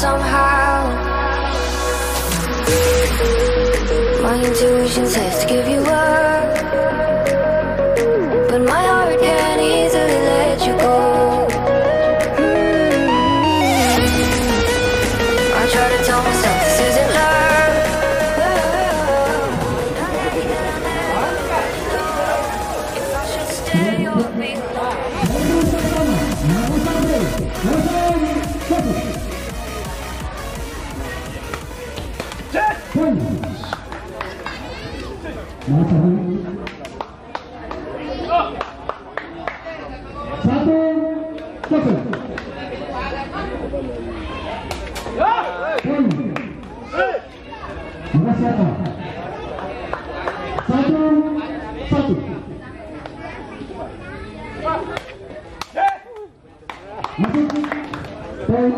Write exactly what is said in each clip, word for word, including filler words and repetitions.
Somehow, my intuition says to give you up, but my heart can't easily let you go. Mm. I try to tell myself this isn't love. If I should stay or be Satu, satu. Poin. Makasih, Apa. Satu, satu. Masuk. Poin.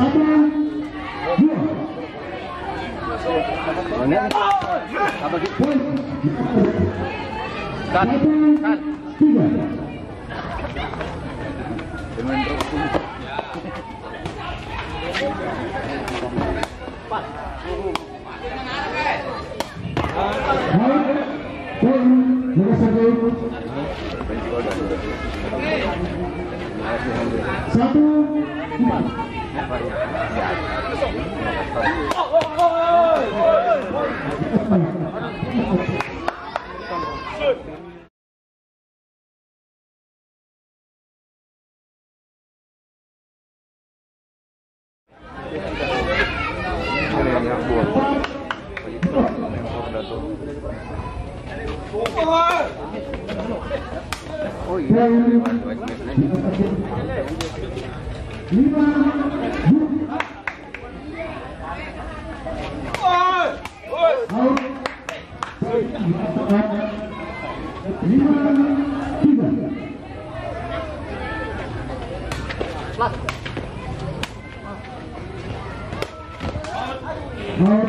Satu, dua. Poin. Satu, tiga. Satu, empat. Lima, tiga. Out.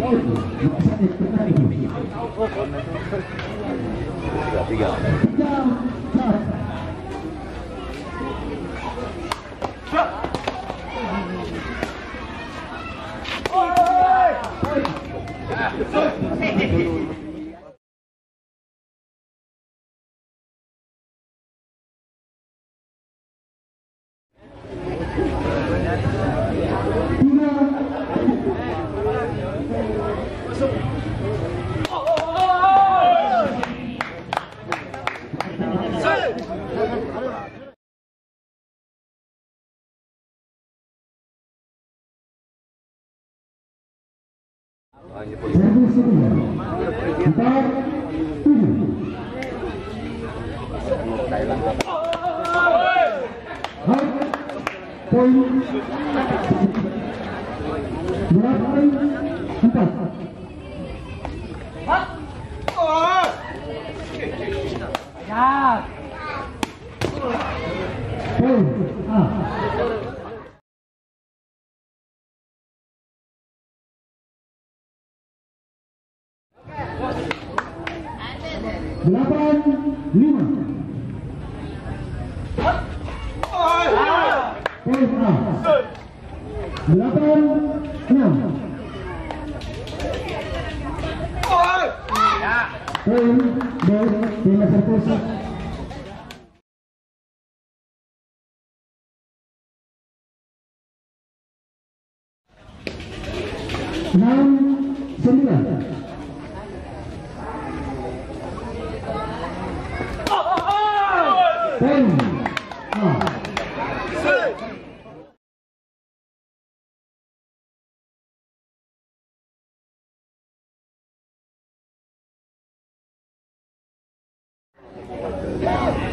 Out. Tiga, tiga. Tiga, empat. Servis kedua. Empat, tujuh. Hak poin. Delapan, empat. Ya. Poin. Ah. Delapan, lima. Poin A. Delapan, enam. Poin B, Bima Servis. Enam, sembilan. Poin A.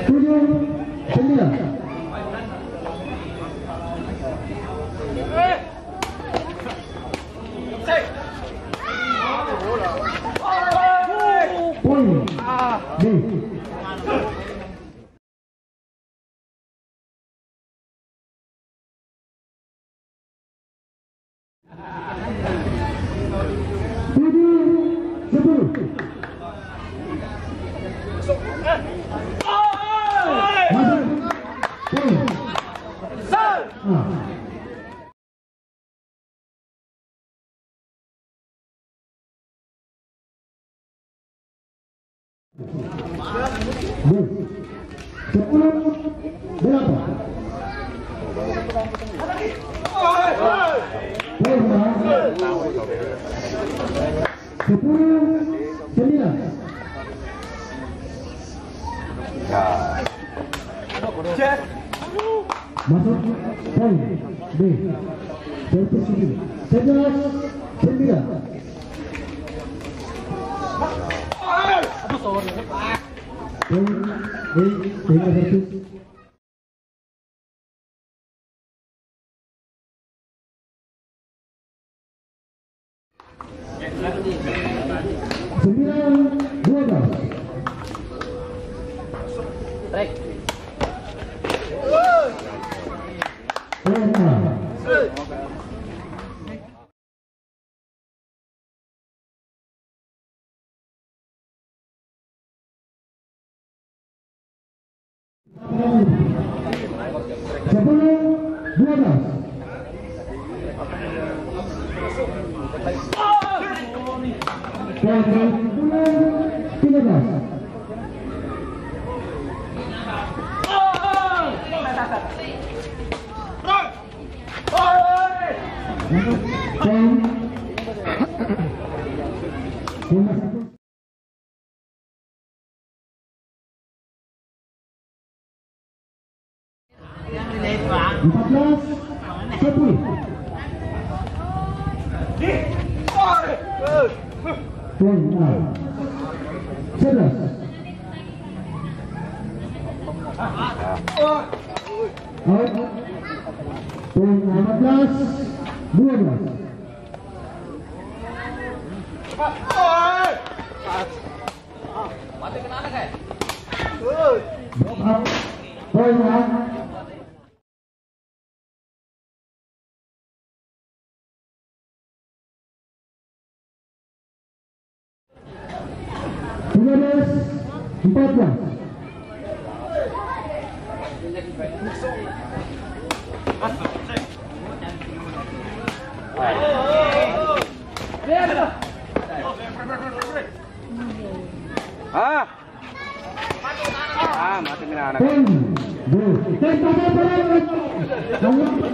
Tujuh, sembilan. Poin B. Tujuh, sepuluh. Sepuluh delapan. Sepuluh sembilan. Masuk poin. B. Sebelas sembilan. Poin. B. Sehingga satu. Sembilan dua belas. Poin A. Sepuluh dua belas. Sepuluh tiga belas. Empat belas sepuluh. Poin A. Sebelas. Out. Poin A empat belas dua belas. Poin A. Tiga belas empat belas. Ah. Ah, mati mina anak. Poin. Dua. Tempat apa?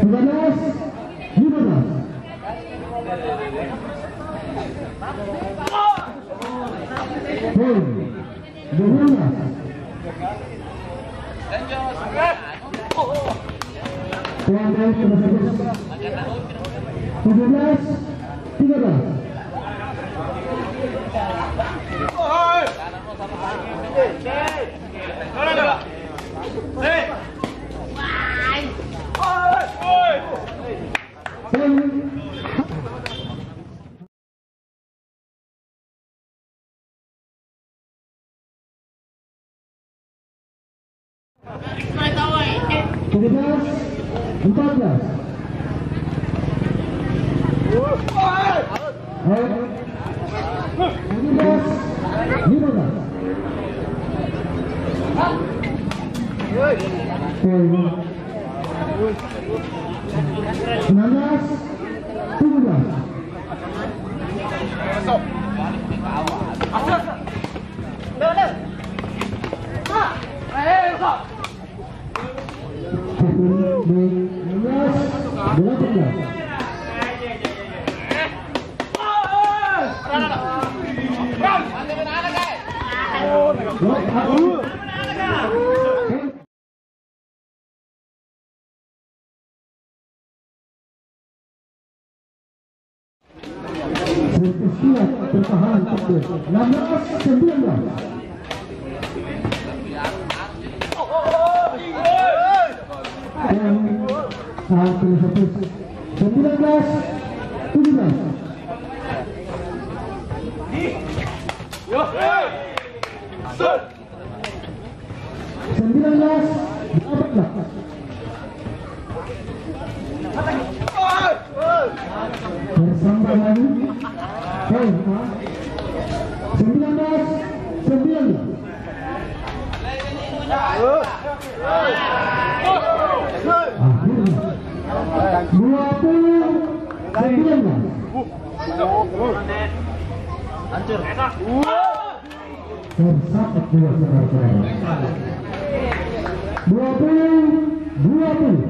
Tiga belas lima belas. Poin. Dua belas. Tujuh belas tiga belas. Tujuh belas empat belas. Tujuh belas lima belas. Sembilan belas tujuh belas. Siap pertahanan, enam belas sembilan belas. Dan saat ini satu, sembilan belas tujuh belas. Sembilan belas delapan belas. Sembilan belas sembilan belas. Akhirnya. Dua puluh sembilan belas. Tersakat dua, saudara-saudara. Dua puluh dua puluh.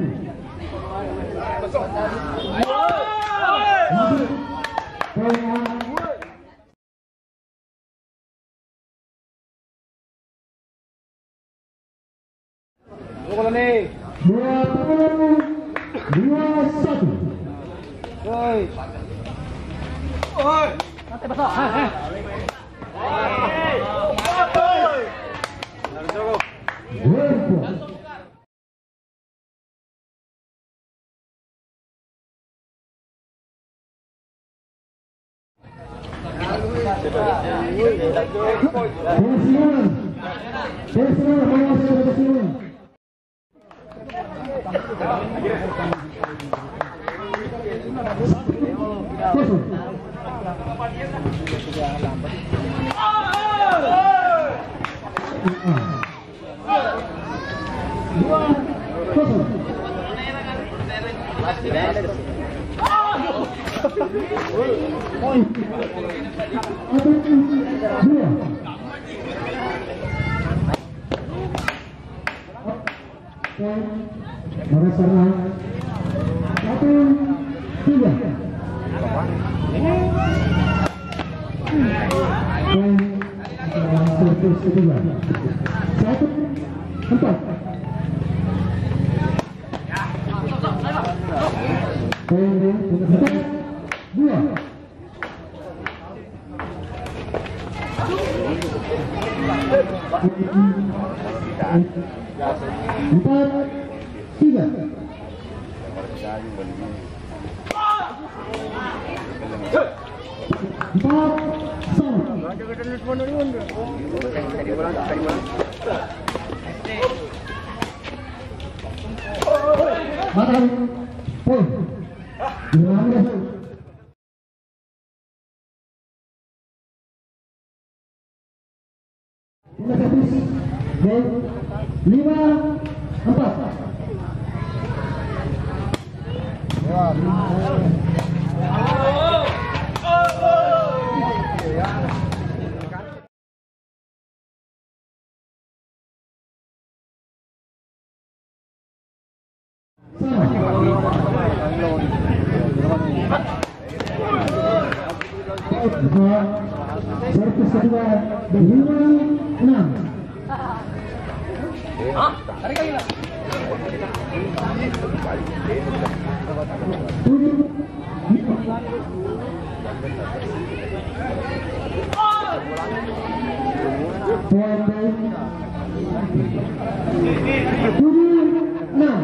Poin A. Dua puluh dua satu. Woi. Woi. Santai, Bapak. Hei, hei. Woi. Dua kosong. Poin. Satu dua. Poin. Mereka serang. Satu tiga. Poin. Servis kedua. Satu empat. Poin di empat dua. Empat tiga. Empat sama. Matahari. Poin. Gimana? Lima empat. Servis kedua, lima enam. Poin B. Tujuh enam.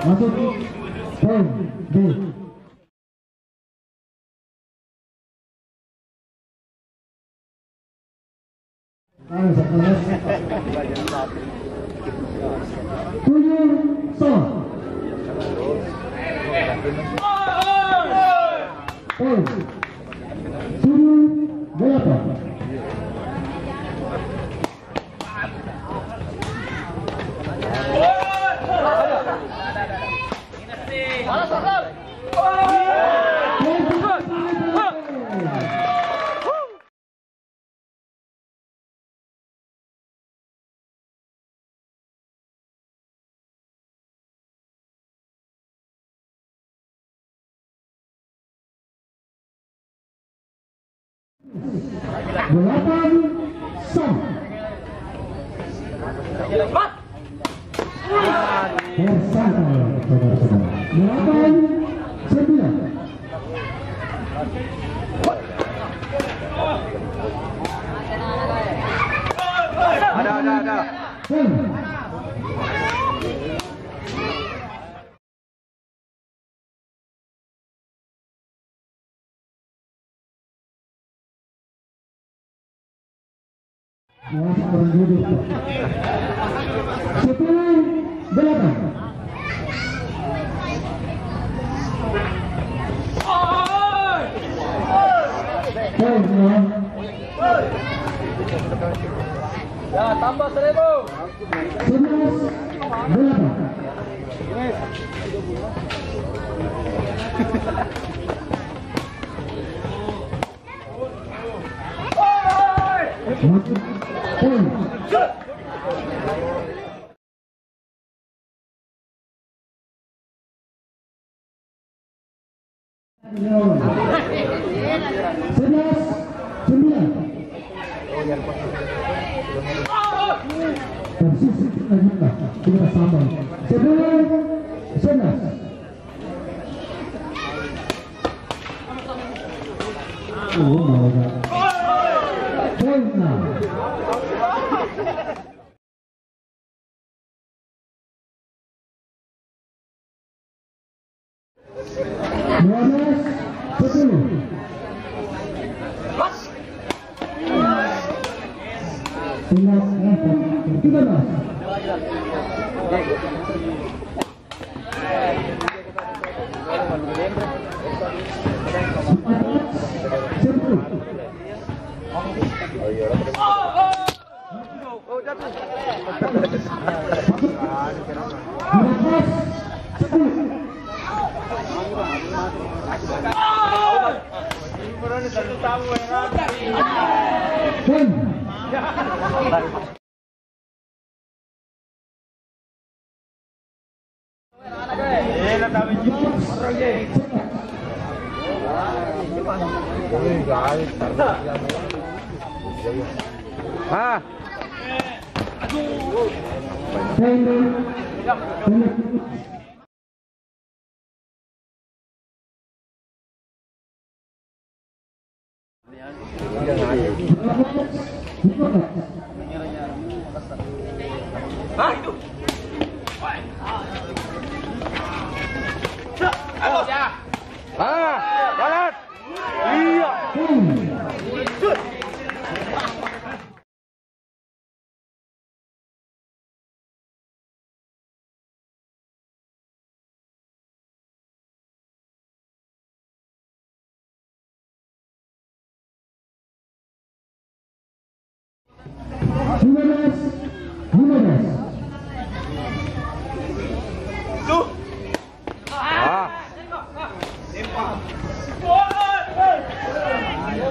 Masuk poin B. Tujuh sama. Poin. Tujuh delapan. Delapan sama. Tersangka, saudara-saudara. Delapan sembilan. Ada, ada, ada. Sama. Sepuluh Delapan. Poin, ya. Ya, tambah seribu. Sebelas delapan. Poin. Sebelas sembilan. Persisnya kita sambung. Sebelas sebelas. Oh, my God. Poin enam. Dua belas sepuluh. Tinggal, eh, tiga belas. Empat belas sepuluh. Ah. Ah, banget. Iya. Lima belas, lima belas. Ah.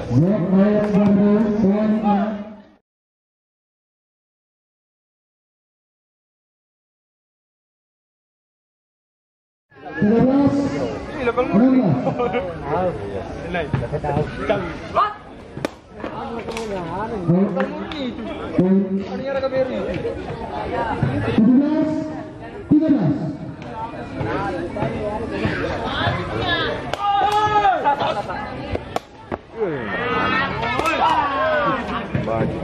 Blok air baru, poin. Tiga belas, enam belas. Tujuh belas, tiga belas.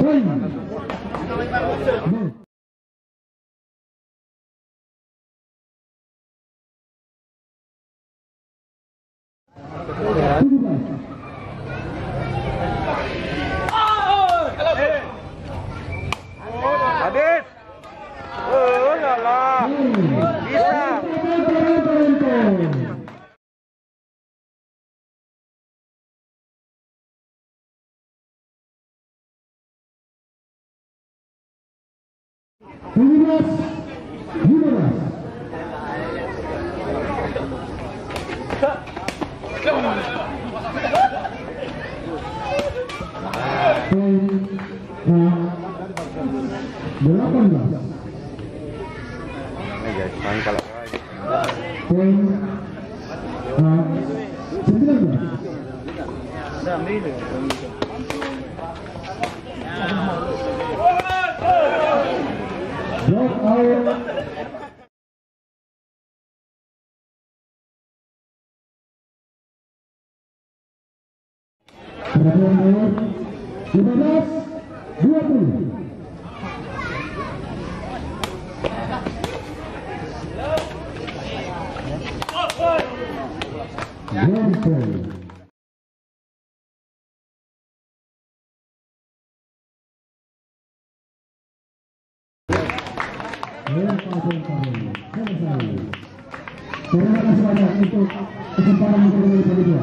Poin. Habis. Oh, la la. Bisa. Tujuh belas, lima belas. Poin, eh, delapan belas. Poin, eh, sembilan belas. Block out. Perhatian, lima belas, dua puluh. Game point. Lompa bongkar. Selesai. Terima kasih banyak untuk kesempatan untuk kembali panitia.